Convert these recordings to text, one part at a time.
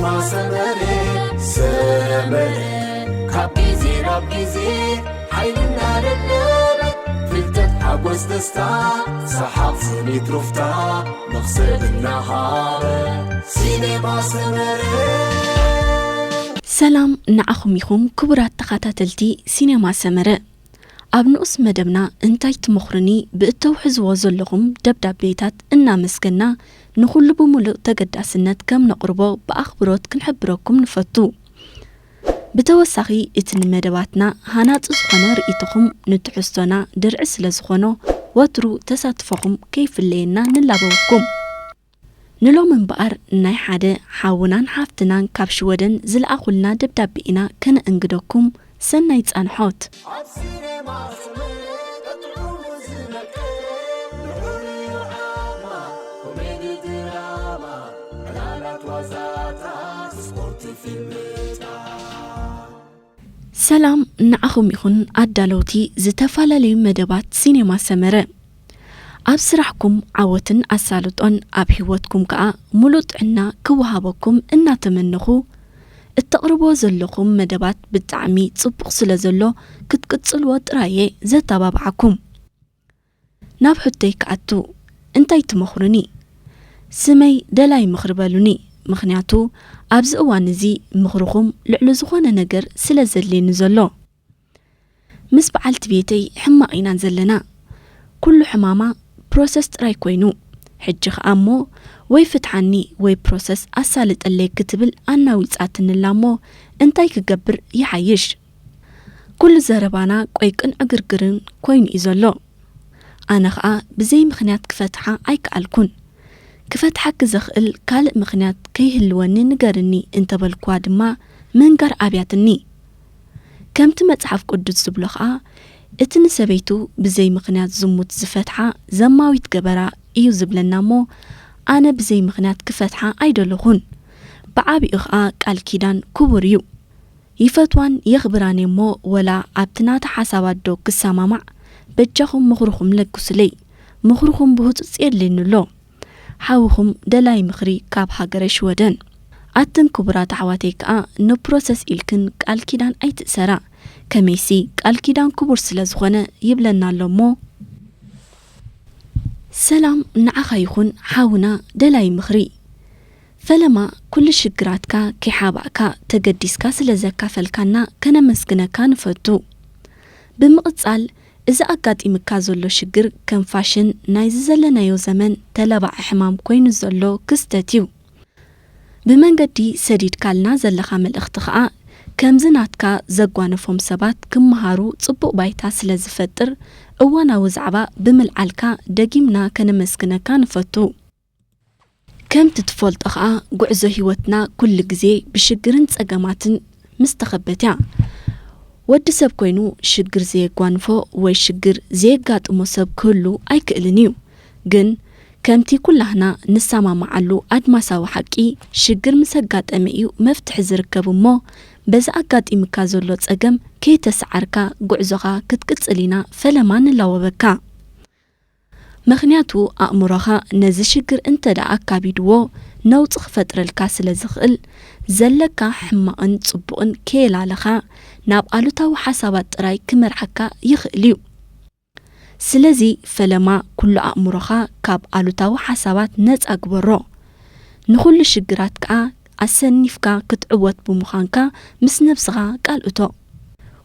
ማሰመረ ሰመረ ካብ ግዜ ናብ ግዜ ሓይልና ደለበ ፍልጠት ሓጎስ ደስታ ሰሓቕ ስኒት ሩፍታ መኽሰብ እናሃበ ሲኔማ ሰመረ። ሰላም ንዓኹም ይኹን ክቡራት ተኸታተልቲ ሲኔማ ሰመረ። ኣብ ንኡስ መደብና እንታይ ትመኽሩኒ ብእተውሕዝዎ ዘለኹም ደብዳቤታት እናመስገና ንኹሉ ብምሉእ ተገዳስነት ከም ነቕርቦ ብኣኽብሮት ክንሕብረኩም ንፈቱ። ብተወሳኺ እቲ ንመደባትና ሃናጺ ዝኾነ ርእይቶኹም ንትሕዝቶና ድርዒ ስለ ዝኾኖ ወትሩ ተሳትፎኹም ከይፍለየና ንላበወኩም። ንሎሚ እምበኣር ናይ ሓደ ሓውናን ሓፍትናን ካብ ሽወደን ዝለኣኹልና ደብዳቤ ኢና ከነእንግደኩም። ሰናይ ጻንሖት። ኣብ ሲኔማ ስምዒት ጥዑሙ ዝነቅል ንዑ ርኢዩ ዓማ ኮሜዲ ድራማ ዕላላት ዋዛታት ስፖርት ፊልምታት። ሰላም ንዓኹም ይኹን ኣዳለውቲ ዝተፈላለዩ መደባት ሲኔማ ሰመረ። ኣብ ስራሕኩም ዓወትን ኣሳልጦን ኣብ ህይወትኩም ከኣ ሙሉእ ጥዕና ክወሃበኩም እናተመነኹ እተቕርቦ ዘለኹም መደባት ብጣዕሚ ጽቡቕ ስለ ዘሎ ክትቅጽልዎ ጥራየ ዘተባብዓኩም። ናብ ሕቶይ ክኣቱ እንታይ ትመኽሩኒ? ስመይ ደላይ ምኽሪ በሉኒ፣ ምኽንያቱ ኣብዚ እዋን እዚ ምኽርኹም ልዕሊ ዝኾነ ነገር ስለ ዘድልየኒ ዘሎ። ምስ በዓልቲ ቤተይ ሕማቕ ኢና ዘለና። ኩሉ ሕማማ ፕሮሰስ ጥራይ ኮይኑ፣ ሕጂ ኸኣ እሞ ወይ ፍትሓኒ ወይ ፕሮሰስ ኣሳልጠለይ ክትብል ኣናዊጻትኒ ኣላ እሞ እንታይ ክገብር ይሓይሽ? ኩሉ ዘረባና ቆይቅን ዕግርግርን ኮይኑ እዩ ዘሎ። ኣነ ኸኣ ብዘይ ምኽንያት ክፈትሓ ኣይከኣልኩን። ክፈትሓኪ ዘኽእል ካልእ ምኽንያት ከይህልወኒ ንገርኒ እንተበልኩዋ ድማ ምንጋር ኣብያትኒ። ከምቲ መጽሓፍ ቅዱስ ዝብሎ ኸኣ እቲ ንሰበይቱ ብዘይ ምኽንያት ዝሙት ዝፈትሓ ዘማዊት ገበራ እዩ ዝብለና እሞ ኣነ ብዘይ ምኽንያት ክፈትሓ ኣይደለኹን። ብዓቢኡ ኸኣ ቃል ኪዳን ክቡር እዩ። ይፈትዋን የኽብራን እየ እሞ ወላ ኣብቲ ናታ ሓሳባት ዶ ክሰማማዕ በጃኹም ምኽርኹም ለግሱለይ። ምኽርኹም ብህጹጽ የድልየኒ ኣሎ። ሓውኹም ደላይ ምኽሪ ካብ ሃገረ ሽወደን። ኣትን ክቡራት ኣሕዋተይ ከኣ ንፕሮሰስ ኢልክን ቃል ኪዳን ኣይትእሰራ። ከመይሲ ቃል ኪዳን ክቡር ስለ ዝኾነ ይብለና ኣሎ እሞ። ሰላም ንዓኻ ይኹን ሓውና ደላይ ምኽሪ። ፈለማ ኩሉ ሽግራትካ ከይሓባእካ ተገዲስካ ስለ ዘካፈልካና ከነመስግነካ ንፈቱ። ብምቕጻል እዚ ኣጋጢምካ ዘሎ ሽግር ከም ፋሽን ናይዚ ዘለናዮ ዘመን ተለባዒ ሕማም ኮይኑ ዘሎ ክስተት እዩ። ብመንገዲ ሰዲድካልና ዘለኻ መልእኽቲ ኸኣ ከምዚ ናትካ ዘጓነፎም ሰባት ክመሃሩ ጽቡቕ ባይታ ስለ ዝፈጥር እዋናዊ ዛዕባ ብምልዓልካ ደጊምና ከነመስግነካ ንፈቱ። ከምቲ ትፈልጦ ኸኣ ጉዕዞ ህይወትና ኩሉ ግዜ ብሽግርን ጸገማትን ምስ ተኸበት እያ። ወዲ ሰብ ኮይኑ ሽግር ዘየጓንፎ ወይ ሽግር ዘየጋጥሞ ሰብ ክህሉ ኣይክእልን እዩ። ግን ከምቲ ኩላህና ንሰማማዓሉ ኣድማሳዊ ሓቂ ሽግር ምስ ኣጋጠመ እዩ መፍትሒ ዝርከብ እሞ በዚ ኣጋጢምካ ዘሎ ጸገም ከይተሰዓርካ ጉዕዞኻ ክትቅጽል ኢና ፈለማ ንላወበካ። ምኽንያቱ ኣእምሮኻ ነዚ ሽግር እንተ ደኣ ኣካቢድዎ ነውጺ ክፈጥረልካ ስለ ዝኽእል ዘለካ ሕማቕን ጽቡቕን ከየላለኻ ናብ ኣሉታዊ ሓሳባት ጥራይ ክመርሓካ ይኽእል እዩ። ስለዚ ፈለማ ኩሉ ኣእምሮኻ ካብ ኣሉታዊ ሓሳባት ነጻ ግበሮ። ንኹሉ ሽግራት ከኣ ኣሰኒፍካ ክትዕወት ብምዃንካ ምስ ነብስኻ ቃል እቶ።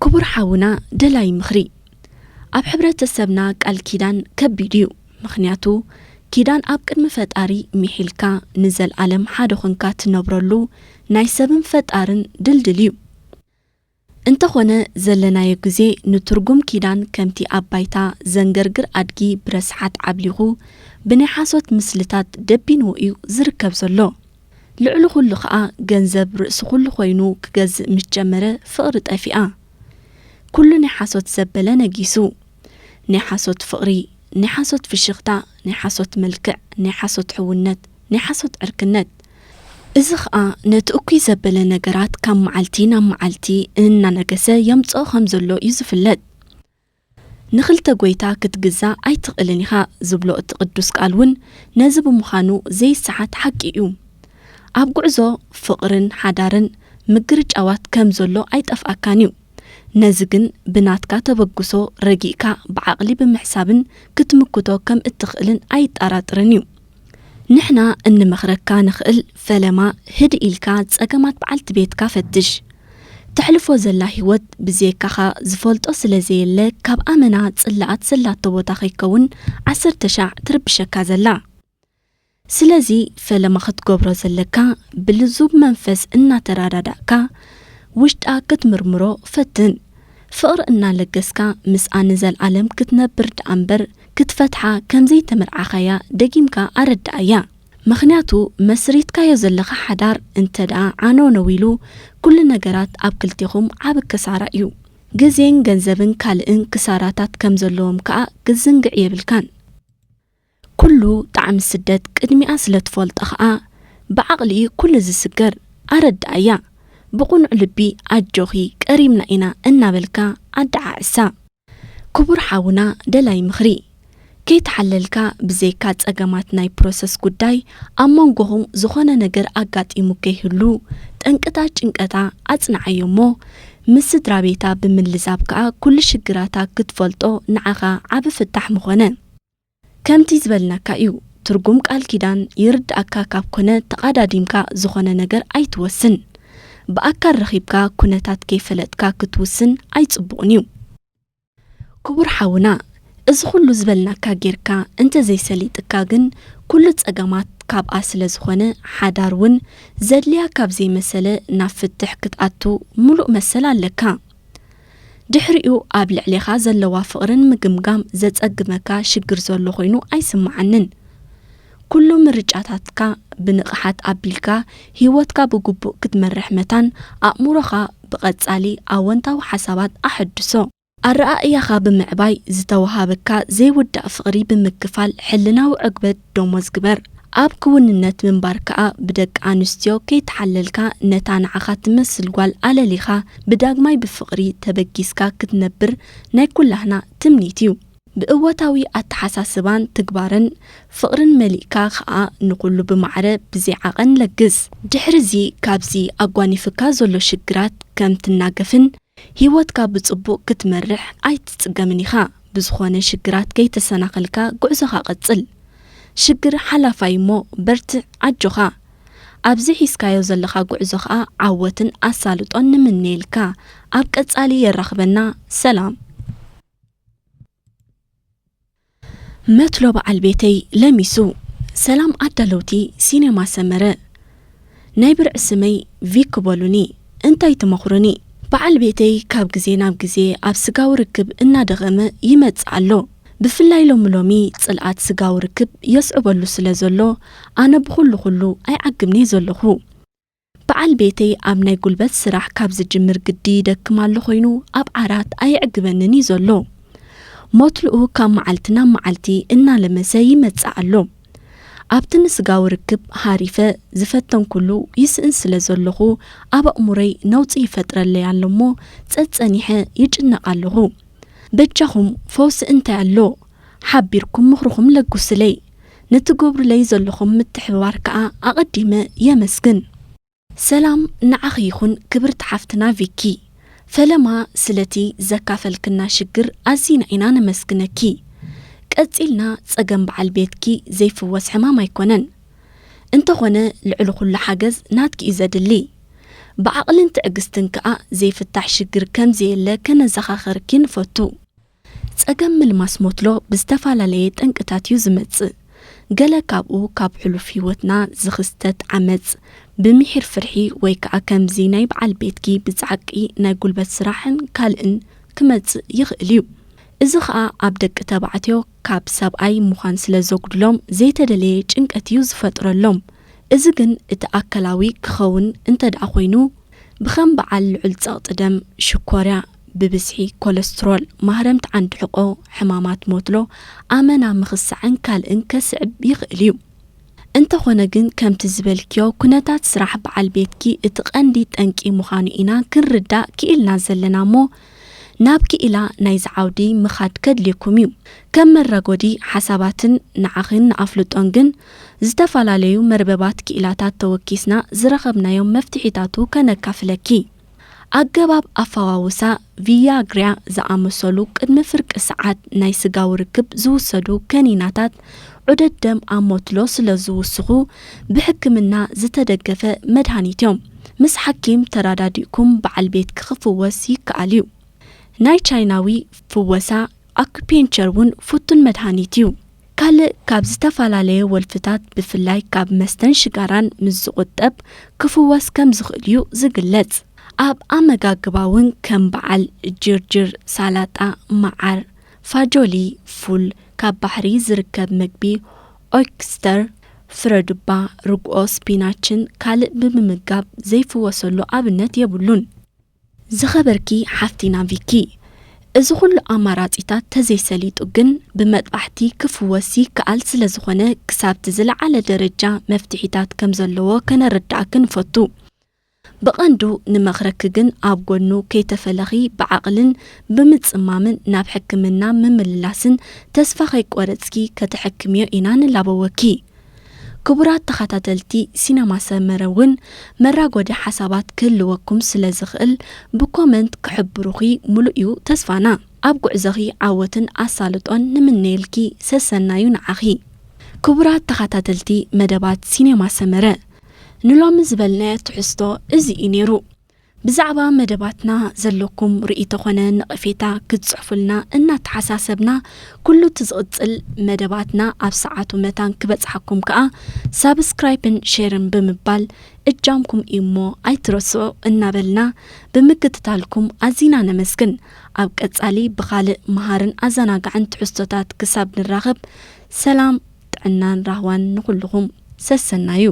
ክቡር ሓውና ደላይ ምኽሪ፣ ኣብ ሕብረተሰብና ቃል ኪዳን ከቢድ እዩ። ምኽንያቱ ኪዳን ኣብ ቅድሚ ፈጣሪ ሚሒልካ ንዘልኣለም ሓደ ኾንካ ትነብረሉ ናይ ሰብን ፈጣርን ድልድል እዩ። እንተኾነ ዘለናዮ ግዜ ንትርጉም ኪዳን ከምቲ ኣብ ባይታ ዘንገርግር ኣድጊ ብረስሓት ዓብሊኹ ብናይ ሓሶት ምስልታት ደቢንዎ እዩ ዝርከብ ዘሎ። ልዕሊ ኩሉ ኸኣ ገንዘብ ርእሲ ኩሉ ኮይኑ ክገዝእ ምስ ጀመረ ፍቕሪ ጠፊኣ። ኩሉ ናይ ሓሶት ዘበለ ነጊሱ። ናይ ሓሶት ፍቕሪ፣ ናይ ሓሶት ፍሽኽታ፣ ናይ ሓሶት መልክዕ፣ ናይ ሓሶት ሕውነት፣ ናይ ሓሶት ዕርክነት። እዚ ኸኣ ነቲ እኩይ ዘበለ ነገራት ካብ መዓልቲ ናብ መዓልቲ እናነገሰ የምጽኦ ከም ዘሎ እዩ ዝፍለጥ። ንኽልተ ጐይታ ክትግዛእ ኣይትኽእልን ኢኻ ዝብሎ እቲ ቅዱስ ቃል እውን ነዚ ብምዃኑ ዘይሰሓት ሓቂ እዩ። ኣብ ጉዕዞ ፍቕርን ሓዳርን ምግርጫዋት ከም ዘሎ ኣይጠፍኣካን እዩ። ነዚ ግን ብናትካ ተበግሶ ረጊእካ ብዓቕሊ ብምሕሳብን ክትምክቶ ከም እትኽእልን ኣይጠራጥርን እዩ። ንሕና እንመኽረካ ንኽእል ፈለማ ህድእ ኢልካ ጸገማት በዓልቲ ቤትካ ፈትሽ። ተሕልፎ ዘላ ህይወት ብዜካኻ ዝፈልጦ ስለ ዘየለ ካብ ኣመና ጽላኣት ዘላቶ ቦታ ከይከውን ዓሰርተ ሻዕ ትርብሸካ ዘላ። ስለዚ ፈለማ ክትገብሮ ዘለካ ብልዙብ መንፈስ እናተረዳዳእካ ውሽጣ ክትምርምሮ ፈትን። ፍቕሪ እናለገስካ ምስኣ ንዘልኣለም ክትነብር ደኣ እምበር ክትፈትሓ ከም ዘይተመርዓኻያ ደጊምካ ኣረድኣያ። ምኽንያቱ መስሪትካዮ ዘለኻ ሓዳር እንተ ደኣ ዓነውነው ኢሉ ኩሉ ነገራት ኣብ ክልቴኹም ዓቢ ክሳራ እዩ። ግዜን ገንዘብን ካልእን ክሳራታት ከም ዘለዎም ከኣ ክትዝንግዕ የብልካን። ኩሉ ጣዕሚ ስደት ቅድሚኣ ስለ ትፈልጦ ኸኣ ብዓቕሊ ኩሉ ዝስገር ኣረድኣያ። ብቕኑዕ ልቢ ኣጆኺ ቀሪብና ኢና እናበልካ ኣደዓዕሳ። ክቡር ሓውና ደላይ ምኽሪ፣ ከይተሓለልካ ብዘይካ ጸገማት ናይ ፕሮሰስ ጉዳይ ኣብ መንጎኹም ዝኾነ ነገር ኣጋጢሙ ከይህሉ ጠንቅታ ጭንቀታ ኣጽንዓዮ እሞ ምስ ስድራ ቤታ ብምልዛብ ከኣ ኩሉ ሽግራታ ክትፈልጦ ንዓኻ ዓቢ ፍታሕ ምኾነ። ከምቲ ዝበልናካ እዩ፣ ትርጉም ቃል ኪዳን ይርድኣካ ካብ ኮነ ተቓዳዲምካ ዝኾነ ነገር ኣይትወስን። ብኣካል ረኺብካ ኩነታት ከይፈለጥካ ክትውስን ኣይጽቡቕን እዩ። ክቡር ሓውና፣ እዚ ኩሉ ዝበልናካ ጌርካ እንተ ዘይሰሊጥካ ግን ኩሉ ጸገማት ካብኣ ስለ ዝኾነ ሓዳር እውን ዘድልያ ካብ ዘይመሰለ ናብ ፍትሕ ክትኣቱ ምሉእ መሰል ኣለካ። ድሕሪኡ ኣብ ልዕሌኻ ዘለዋ ፍቕርን ምግምጋም ዘጸግመካ ሽግር ዘሎ ኮይኑ ኣይስምዓንን። ኩሉ ምርጫታትካ ብንቕሓት ኣቢልካ ህይወትካ ብግቡእ ክትመርሕ መታን ኣእምሮኻ ብቐጻሊ ኣወንታዊ ሓሳባት ኣሐድሶ። ኣረኣእያኻ ብምዕባይ ዝተወሃበካ ዘይውዳእ ፍቕሪ ብምክፋል ሕልናዊ ዕግበት ደሞዝ ግበር። ኣብ ክውንነት ምንባር ከኣ ብደቂ ኣንስትዮ ከይተሓለልካ ነታ ንዓኻ ትመስል ጓል ኣለሊኻ ብዳግማይ ብፍቕሪ ተበጊስካ ክትነብር ናይ ኩላህና ትምኒት እዩ። ብእወታዊ ኣተሓሳስባን ትግባርን ፍቕርን መሊእካ ከኣ ንኹሉ ብማዕረ ብዘይ ዓቐን ለግስ። ድሕርዚ ካብዚ ኣጓኒፍካ ዘሎ ሽግራት ከም ትናገፍን ህይወትካ ብጽቡቕ ክትመርሕ ኣይትጽገምን ኢኻ። ብዝኾነ ሽግራት ከይተሰናኸልካ ጉዕዞኻ ቀጽል። ሽግር ሓላፋይ እሞ በርትዕ ኣጆኻ። ኣብዚ ሒዝካዮ ዘለኻ ጉዕዞ ኸኣ ዓወትን ኣሳልጦን ንምነየልካ። ኣብ ቀጻሊ የራኽበና። ሰላም። መትሎ በዓል ቤተይ ለሚሱ። ሰላም ኣዳለውቲ ሲኔማ ሰመረ። ናይ ብርዒ ስመይ ቪክ በሉኒ። እንታይ ትመኽሩኒ? በዓል ቤተይ ካብ ግዜ ናብ ግዜ ኣብ ስጋዊ ርክብ እናደኸመ ይመጽእ ኣሎ። ብፍላይ ሎሚ ሎሚ ጽልኣት ስጋዊ ርክብ የስዕበሉ ስለ ዘሎ ኣነ ብኹሉ ኩሉ ኣይዓግብን'የ ዘለኹ። በዓል ቤተይ ኣብ ናይ ጉልበት ስራሕ ካብ ዝጅምር ግዲ ይደክም ኣሎ ኮይኑ ኣብ ዓራት ኣየዕግበንን እዩ ዘሎ። ሞትልኡ ካብ መዓልቲ ናብ መዓልቲ እናለመሰ ይመጽእ ኣሎ። ኣብቲ ንስጋዊ ርክብ ሃሪፈ ዝፈተንኩሉ ይስእን ስለ ዘለኹ ኣብ ኣእምሮይ ነውጺ ይፈጥረለይ ኣሎ እሞ ጸጸኒሐ ይጭነቕ ኣለኹ። በጃኹም ፈውሲ እንታይ ኣሎ? ሓቢርኩም ምኽርኹም ለግሱለይ። ንትገብሩለይ ዘለኹም ምትሕብባር ከኣ ኣቐዲመ የመስግን። ሰላም ንዓኺ ይኹን ክብርቲ ሓፍትና ቪኪ። ፈለማ ስለቲ ዘካፈልክና ሽግር ኣዚና ኢና ነመስግነኪ። ቀጺልና ጸገም በዓል ቤትኪ ዘይፍወስ ሕማም ኣይኮነን። እንተኾነ ልዕሊ ኩሉ ሓገዝ ናትኪ እዩ ዘድሊ። ብዓቕልን ትዕግስትን ከኣ ዘይፍታሕ ሽግር ከም ዘየለ ከነዘኻኸርኪ ንፈቱ። ጸገም ምልማስ ሞትሎ ብዝተፈላለየ ጠንቅታት እዩ ዝመጽእ። ገለ ካብኡ ካብ ሕሉፍ ህይወትና ዝኽስተት ዓመጽ፣ ብምሒር ፍርሒ ወይ ከኣ ከምዚ ናይ በዓል ቤትኪ ብጻዕቂ ናይ ጉልበት ስራሕን ካልእን ክመጽእ ይኽእል እዩ። እዚ ኸኣ ኣብ ደቂ ተባዕትዮ ካብ ሰብኣይ ምዃን ስለ ዘጉድሎም ዘይተደለየ ጭንቀት እዩ ዝፈጥረሎም። እዚ ግን እቲ ኣካላዊ ክኸውን እንተ ደኣ ኮይኑ፣ ብኸም በዓል ልዑል ጸቕጢ ደም፣ ሽኮርያ፣ ብብዝሒ ኮለስትሮል፣ ማህረምቲ ዓንዲ ሕቖ፣ ሕማማት ሞትሎ፣ ኣመና ምኽሳዕን ካልእን ከስዕብ ይኽእል እዩ። እንተኾነ ግን ከምቲ ዝበልክዮ ኩነታት ስራሕ በዓል ቤትኪ እቲ ቀንዲ ጠንቂ ምዃኑ ኢና ክንርዳእ ክኢልና ዘለና እሞ ናብ ክኢላ ናይዚ ዓውዲ ምኻድ ከድልየኩም እዩ። ከም መረጎዲ ሓሳባትን ንዓኽን ንኣፍልጦን ግን ዝተፈላለዩ መርበባት ክኢላታት ተወኪስና ዝረኸብናዮም መፍትሒታቱ ከነካፍለኪ። ኣገባብ ኣፈዋውሳ ቪያግሪያ ዝኣመሰሉ ቅድሚ ፍርቂ ሰዓት ናይ ስጋዊ ርክብ ዝውሰዱ ከኒናታት ዑደት ደም ኣብ ሞትሎ ስለ ዝውስኹ ብሕክምና ዝተደገፈ መድሃኒት እዮም። ምስ ሓኪም ተራዳዲእኩም በዓል ቤትኪ ክፍወስ ይከኣል እዩ። ናይ ቻይናዊ ፍወሳ ኣኩፔንቸር እውን ፍቱን መድሃኒት እዩ። ካልእ ካብ ዝተፈላለየ ወልፍታት ብፍላይ ካብ መስተን ሽጋራን ምስ ዝቑጠብ ክፍወስ ከም ዝኽእል እዩ ዝግለጽ። ኣብ ኣመጋግባ እውን ከም በዓል ጅርጅር፣ ሳላጣ፣ መዓር፣ ፋጆሊ፣ ፉል፣ ካብ ባሕሪ ዝርከብ መግቢ፣ ኦይክስተር፣ ፍረዱባ፣ ርግኦ፣ ስፒናችን ካልእ ብምምጋብ ዘይፍወሰሉ ኣብነት የብሉን። ዝኸበርኪ ሓፍቲና ቪኪ፣ እዚ ኩሉ ኣማራጺታት ተዘይሰሊጡ ግን ብመጥባሕቲ ክፍወስ ይከኣል ስለ ዝኾነ ክሳብቲ ዝለዓለ ደረጃ መፍትሒታት ከም ዘለዎ ከነረድኣኪ ንፈቱ። ብቐንዱ ንመኽረኪ ግን ኣብ ጎኑ ከይተፈለኺ ብዓቕልን ብምጽማምን ናብ ሕክምና ምምልላስን ተስፋ ከይቆረጽኪ ከተሕክምዮ ኢና ንላበወኪ። ክቡራት ተኸታተልቲ ሲነማ ሰመረ እውን መራጎዲ ሓሳባት ክህልወኩም ስለ ዝኽእል ብኮመንት ክሕብሩኺ ምሉእ እዩ ተስፋና። ኣብ ጉዕዞኺ ዓወትን ኣሳልጦን ንምነየልኪ ሰሰናዩ ንዓኺ። ክቡራት ተኸታተልቲ መደባት ሲነማ ሰመረ ንሎሚ ዝበልናዮ ትሕዝቶ እዚ እዩ ነይሩ። ብዛዕባ መደባትና ዘለኩም ርእይቶ ኾነ ነቐፌታ ክትጽሕፉልና እናተሓሳሰብና ኩሉ እቲ ዝቕጽል መደባትና ኣብ ሰዓቱ መታን ክበጽሓኩም ከኣ ሳብስክራይብን ሼርን ብምባል እጃምኩም እዩሞ ኣይትረስዑ እናበልና ብምክትታልኩም ኣዚና ነመስግን። ኣብ ቀጻሊ ብኻልእ መሃርን ኣዘናጋዕን ትሕዝቶታት ክሳብ ንራኸብ ሰላም ጥዕናን ራህዋን ንኹልኹም ሰሰናዩ።